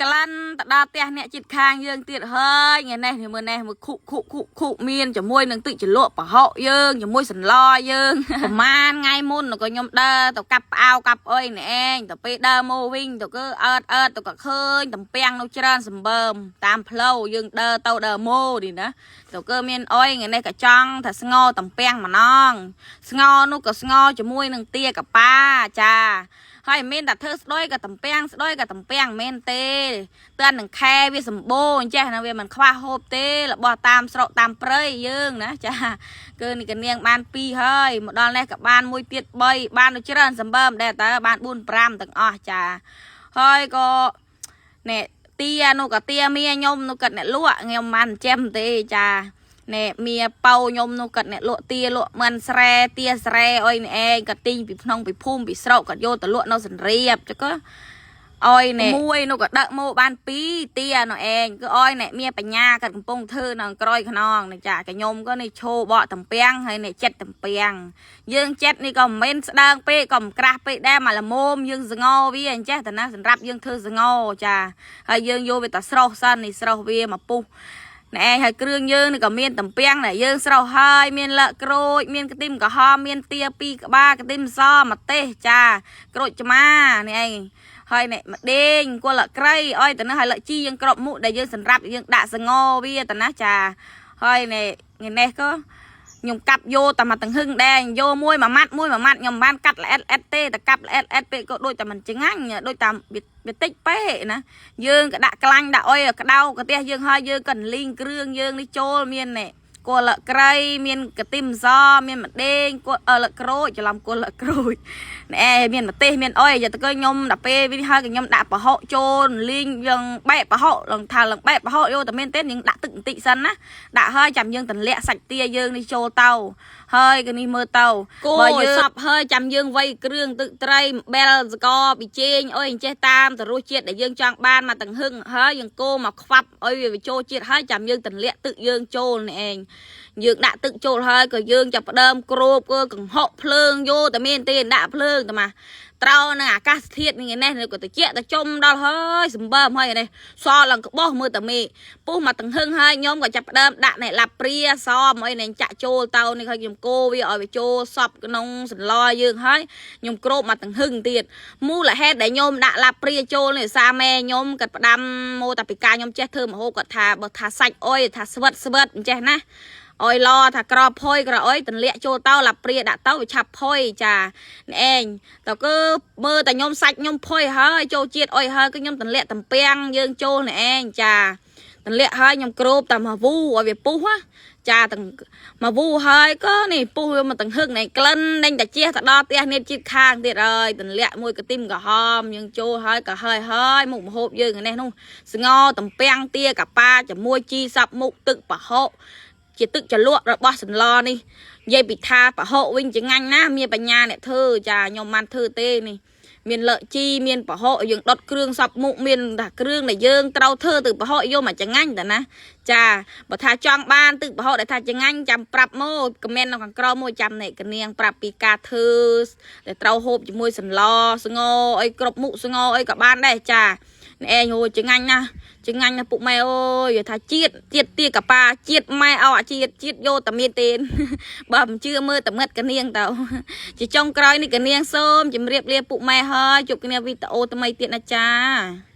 ក្លិនទៅដល់ផ្ទះអ្នកជិតខាងយើងទៀតហើយថ្ងៃនេះមើលនេះមើលខុខុខុខុមានជាមួយនឹងទឹកជ្រលក់ប្រហុកយើងជាមួយសន្លយើង ប្រហែលថ្ងៃមុនក៏ខ្ញុំដើរទៅកាប់ផ្អៅកាប់អុយនេះឯងទៅពេលដើរមកវិញទៅគឺអើតអើតទៅក៏ឃើញតំពាំងនៅច្រើនសម្បើមតាមផ្លូវយើងដើរទៅដើរមកនេះណាទៅគឺមានអុយថ្ងៃនេះក៏ចង់ថាស្ងោតំពាំងម្ដងស្ងោនោះក៏ស្ងោជាមួយនឹងទាកប៉ាចា ហើយមិនមែនតែធ្វើស្ដុយក៏តំពាំងស្ដុយក៏តំពាំងមិនមែនទេទើនឹងខែវាសម្បូរអញ្ចេះណាវាមិនខ្វះហូបទេរបស់តាមស្រុកតាមព្រៃយើងណាចាគឺនេះកនាងបាន2ហើយមកដល់នេះក៏បានមួយទៀត3បានដូចច្រើនសម្បើមដែរតើបាន4 5ទាំងអស់ចាហើយក៏នេះទានោះក៏ទាមៀខ្ញុំនោះគាត់អ្នកលក់ខ្ញុំមិនចាំទេចានេះមៀប៉ៅខ្ញុំនោះគាត់អ្នកលក់ទាលក់មិនស្រែទាស្រែអុយនេះឯងគាត់ទិញពីក្នុងពីភូមិពីស្រុកគាត់យកទៅលក់នៅសន្រៀបចុះក៏អុយនេះមួយនោះក៏ដឹកមកបាន2ទានោះឯងគឺអុយនេះមានបញ្ញាគាត់កំពុងធ្វើនៅក្រោយខ្នងនេះចាខ្ញុំក៏នេះឈោបកតំពាំងហើយនេះចិត្តតំពាំងយើងចិត្តនេះក៏មិនមែនស្ដើងពេកក៏មិនក្រាស់ពេកដែរមកល្មមយើងសងោវាអញ្ចេះតែណាសម្រាប់យើងធ្វើសងោចាហើយយើងយកវាតែស្រោះសិននេះស្រោះវាមកពុះណែហើយគ្រឿងយើងនេះក៏មានតំពាំងដែលយើងស្រោះហើយមានលក្រូចមានខ្ទឹមក្រហមមានទាពីរក្បាលខ្ទឹមសម្ទេសចាក្រូចឆ្មានេះឯងហើយនេះម្ដេងគល់ក្រៃអុយទៅនោះហើយលឹកជីយើងក្របមុខដែលយើងសម្រាប់យើងដាក់សងវាទៅណាចាហើយនេះថ្ងៃនេះក៏ខ្ញុំកាប់យកតែមកតង្ហឹងដែរយកមួយមួយម៉ាត់មួយមួយម៉ាត់ខ្ញុំមិនបានកាត់ល្អិតល្អិតទេតែកាប់ល្អិតល្អិតពេកក៏ដូចតែមិនឆ្ងាញ់ដូចតែវាតិចពេកណាយើងក៏ដាក់ខ្លាញ់ដាក់អុយក្តៅកាទះយើងហើយយើងក៏លីងគ្រឿងយើងនេះចូលមាននេះគល់ក្រៃមានកាទីមសមានម្ដេងគល់លក្រូចច្រឡំគល់ក្រូចណែមានម្ទេសមានអុយយកទៅខ្ញុំដល់ពេលវិញហើយក៏ខ្ញុំដាក់ប្រហុកចូលលីងយើងបែកប្រហុកឡើងថាឡើងបែកប្រហុកយកតែមានទេយើងដាក់ទឹកបន្តិចសិនណាដាក់ហើយចាំយើងទម្លាក់សាច់ទាយើងនេះចូលទៅហើយក៏នេះមើលទៅបើយើងសពហើយចាំយើងវៃគ្រឿងទឹកត្រីអំបិលស្ករប៊ីចេងអុយអញ្ចេះតាមទៅរសជាតិដែលយើងចង់បានមកតង្ហឹងហើយយើងកូរមកខ្វាប់អុយវាចូលជាតិហើយចាំយើងទម្លាក់ទឹកយើងចូលនេះឯងយើងដាក់ទឹកចូលហើយក៏យើងចាប់ផ្ដើមគ្របគឺកង្ហុកភ្លើងយកតែមានទេដាក់ភ្លើងតែមកត្រូវនឹងអាកាសធាតុនេះនេះក៏តិចទៅចុំដល់ហើយសម្បើមហើយនេះសល់ឡើងក្បោះមើលតែមេពុះមកតង្ហឹងហើយខ្ញុំក៏ចាប់ផ្ដើមដាក់នេះឡាប់ព្រាសមអីនេះចាក់ចូលទៅនេះហើយខ្ញុំកូរវាឲ្យវាចូលសពក្នុងសន្លយើងហើយខ្ញុំគ្របមកតង្ហឹងទៀតមូលហេតុដែលខ្ញុំដាក់ឡាប់ព្រាចូលនេះសាម៉ែខ្ញុំគាត់ផ្ដាំមកតែពីការខ្ញុំចេះធ្វើម្ហូបគាត់ថាបើថាសាច់អុយថាស្វិតស្វិតអញ្ចេះណាអុយឡថាក្រផុយក្រអុយទន្លាក់ចូលទៅឡាព្រាដាក់ទៅវាឆាប់ផុយចានេះឯងតើគឺមើលតែខ្ញុំសាច់ខ្ញុំផុយហើយចូលជាតិអុយហើយគឺខ្ញុំទន្លាក់តំពាំងយើងចូលនេះឯងចាទន្លាក់ហើយខ្ញុំគ្របតែមកវូឲ្យវាពុះណាចាទាំងមកវូហើយក៏នេះពុះវាមកទាំងហឹកនេះក្លិនដេញតាជះទៅដល់ផ្ទះនេះជាតិខាងទៀតហើយទន្លាក់មួយកទីមក្រហមយើងចូលហើយក៏ហើយហើយមុខម្ហូបយើងនេះនោះស្ងោតំពាំងទាកប៉ាជាមួយជីសាប់មុខទឹកប្រហុកជាទឹកចលក់របស់សន្លនេះនិយាយពីថាប្រហុកវិញចងាញ់ណាស់មានបញ្ញាអ្នកធ្វើចាខ្ញុំមិនធ្វើទេនេះមានលឹកជីមានប្រហុកយើងដុតគ្រឿងសពមុខមានតែគ្រឿងដែលយើងត្រូវធ្វើទឹកប្រហុកយកមកចងាញ់តាណាចាបើថាចង់បានទឹកប្រហុកដែលថាចងាញ់ចាំប្រាប់មកខមមិននៅខាងក្រោមមកចាំនេះកនាងប្រាប់ពីការធ្វើដែលត្រូវហូបជាមួយសន្លស្ងអីគ្រប់មុខស្ងអីក៏បានដែរចានេះឯងហូចងាញ់ណាស់ចងាញ់ណាស់ពុកម៉ែអើយថាជាតិជាតិទាកប៉ាជាតិម៉ែអោអាជាតិជាតិយកតែមានទេបើមិនជឿមើលតែមិត្តកនាងទៅជាចុងក្រោយនេះកនាងសូមជម្រាបលាពុកម៉ែហើយជួបគ្នាវីដេអូថ្មីទៀតណាចា។